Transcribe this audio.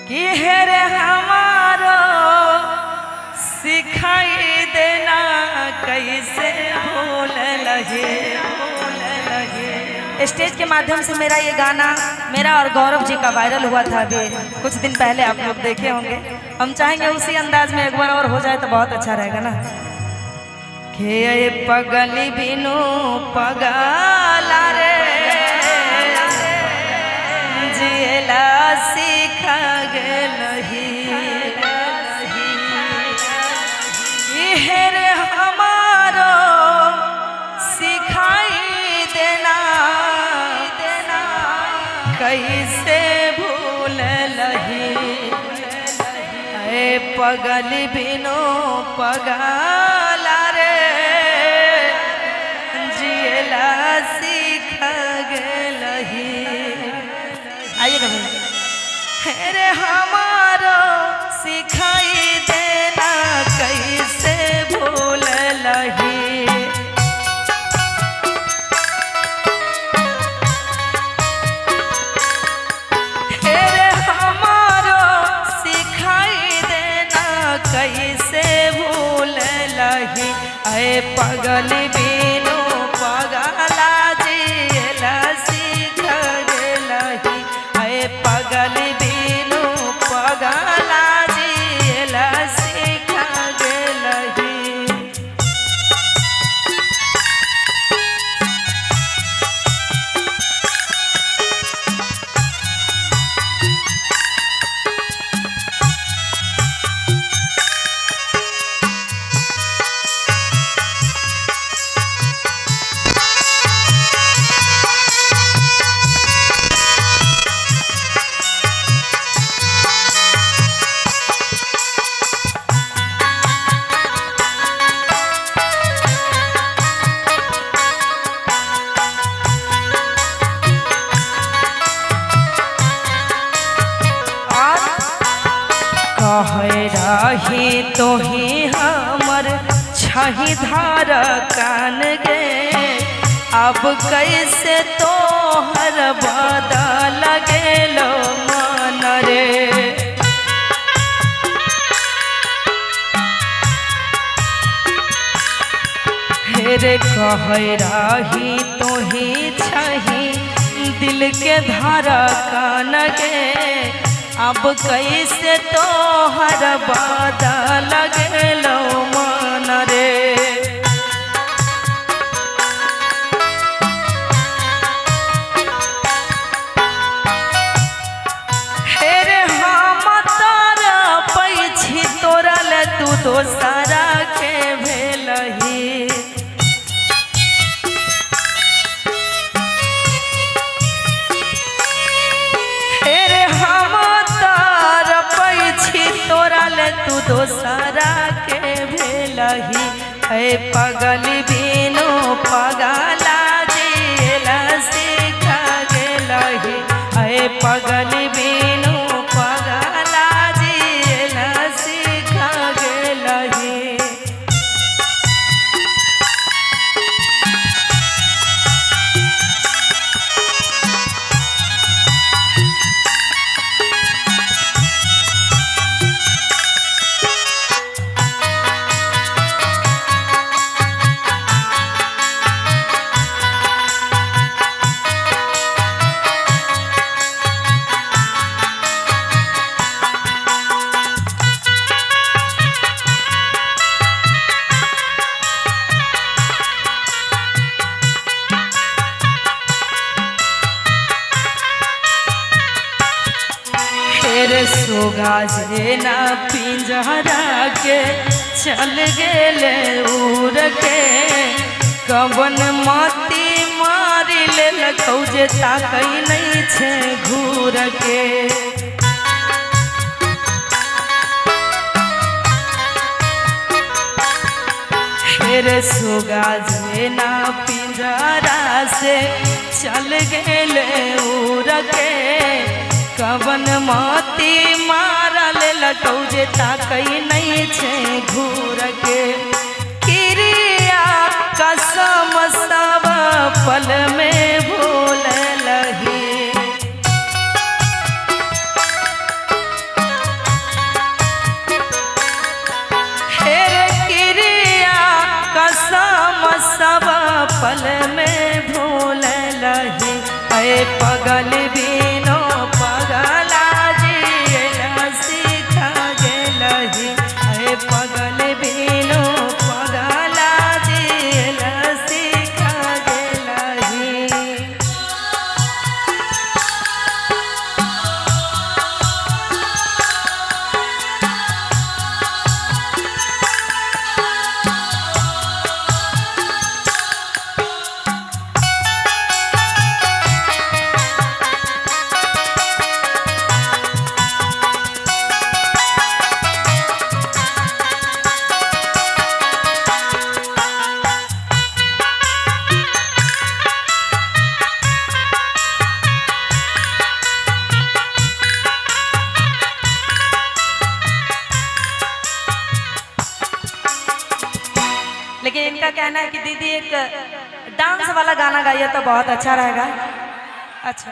कि हेरे हमारो सिखाई देना कैसे भूल लगे। स्टेज के माध्यम से मेरा ये गाना मेरा और गौरव जी का वायरल हुआ था अभी कुछ दिन पहले, आप लोग देखे होंगे। हम चाहेंगे उसी अंदाज में एक बार और हो जाए तो बहुत अच्छा रहेगा ना। के पगली बिनु पगला रे जियला सीखा गेलही, हेरे हमारो सिखाई देना देना कैसे भूल लही। ए पगली बिनु पगला रे जियला सीखा गेलही। आइए कभी हेरे हमारो सिखाई देना कैसे भूल लही। हेरे हमारो सिखाई देना कैसे भूल लही। अरे पगली बिनु पगला जियला सीख गेलही। अरे पगली बिनु पगला जियला सीख गेलही। रही तो ही हमर छही धार कान गे, अब कैसे तोहर बदल गेलो मन रे। हेरे कह रही तो ही छही दिल के धार कान गे, अब कैसे तोहर बदल गेलो मन रे। हेरे हम तारा पैछी तोरल तू दोसरा के भेलही। तू दोसरा के भेलही। हे पगली बिनु पगला जियला सीख गेलही। हे पगली बिनु पगला जियला सीख गेलही। सुगा जेना पिंजरा के चल गेले उड़ के, कवन मोती मारी लेलकौ जे ताकै नहीं छे घूर के। हेरे सुगा जेना पिंजरा से चल गेले उड़ के, कवन मोती मारल लटौ जे ताकै नहीं छे घूर के। किरिया कसम सब पल में भूल लही। पल में भूल लही ऐ पगल बिनो पगला जियला सीखा गेलही ऐ पगल बिनो पगला जियला सीखा गेलही। लेकिन इनका कहना है कि दीदी एक डांस वाला गाना गाइए तो बहुत अच्छा रहेगा। अच्छा।